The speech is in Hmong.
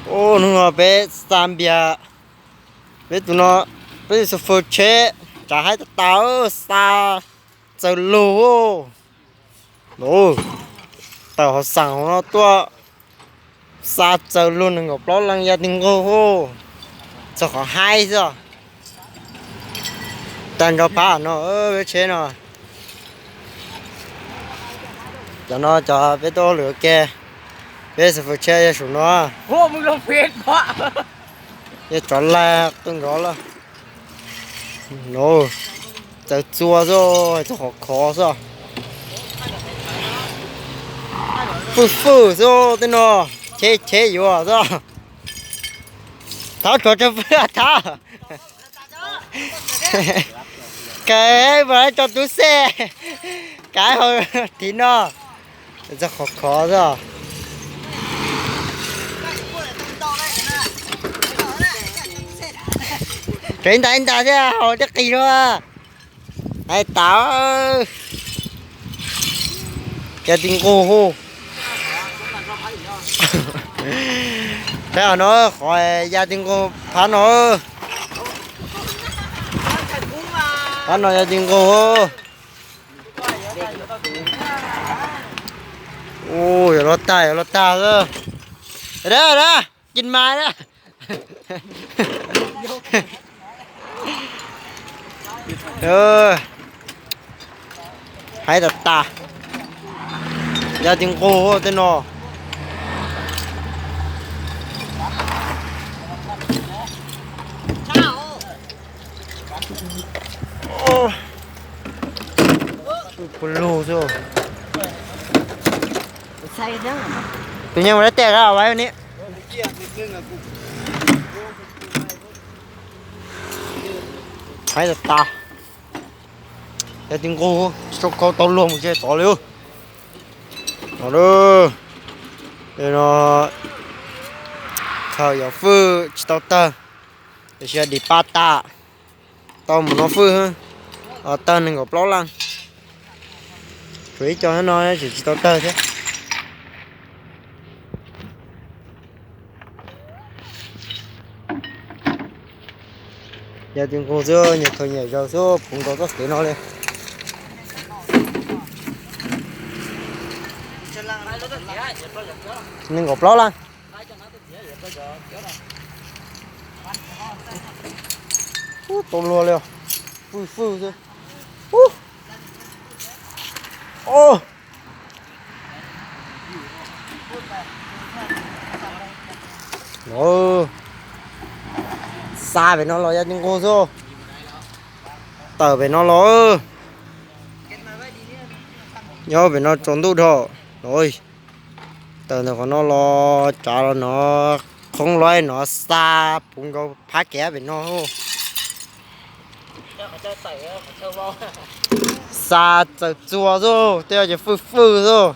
Hnub no peb xa npias, peb tus no, peb tus xu fw tsheb tsav haib tas tas, xa txaws lug. Tawm hauv xeem hauv no tuaj xa txaws lug nees nkaum plaub leej ya ti nqug, txog qhov haib xwb. Tag nrho phab no, peb tsheb no. Cov no cov peb tuaj ua lwm ua ke, peb xu fw tsheb yog saum no. Yog tsov laj qw nrov lawm. Txaws txua xwb, txog qhov khov xwb. Fwj fwj xwb tej no, cheb cheb yuav xwb. Thab tsov tsawg fwj thab. Kav mas tso tub xej, kav hauv tid no, txog qhov khov xwb. Tsev ntas ib ntas thiab haus thiab qis rau. Hais tas, ya ti nqug hu. Peb no qhov ya ti nqug phab no. Phab no ya ti nqug. Ua, yuav luag tag, yuav luag tag xwb. Dab, dab, cin mas dab. Haib tas tas, ya ti nqug tej no. Pw lug xwb. Tus nyeej ua dab tsi a, ua ni. Haib tas tas. Cov ti nqug tsis tau kau tau luag mus tsev tod li. No, no, khaws yuav fwj tsis tau tawg, tiam sis dim pa tas, tau mus no fwj, tawg nees nkaum plaub leej. Tshuav ib co no tseem tsis tau tawg thiab. Ya ti nqug xwb, nyias khaws nyias zaws xwb, puv nkaus txoj kev no li. Nees nkaum plaub leej. Ub, tau luag li os. Fwj fwj xwb. Ub. Os. Xa pem no los ya ti nqug xwb. Tawm pem no los. Nyob pem no tsaus ntuj dhau. Tawm ntawm qhov no los tsav los no, qhoob luaj no xa puv nkaus phab kev pem no. Xa txaws txua xwb, tej ces fwj fwj xwb.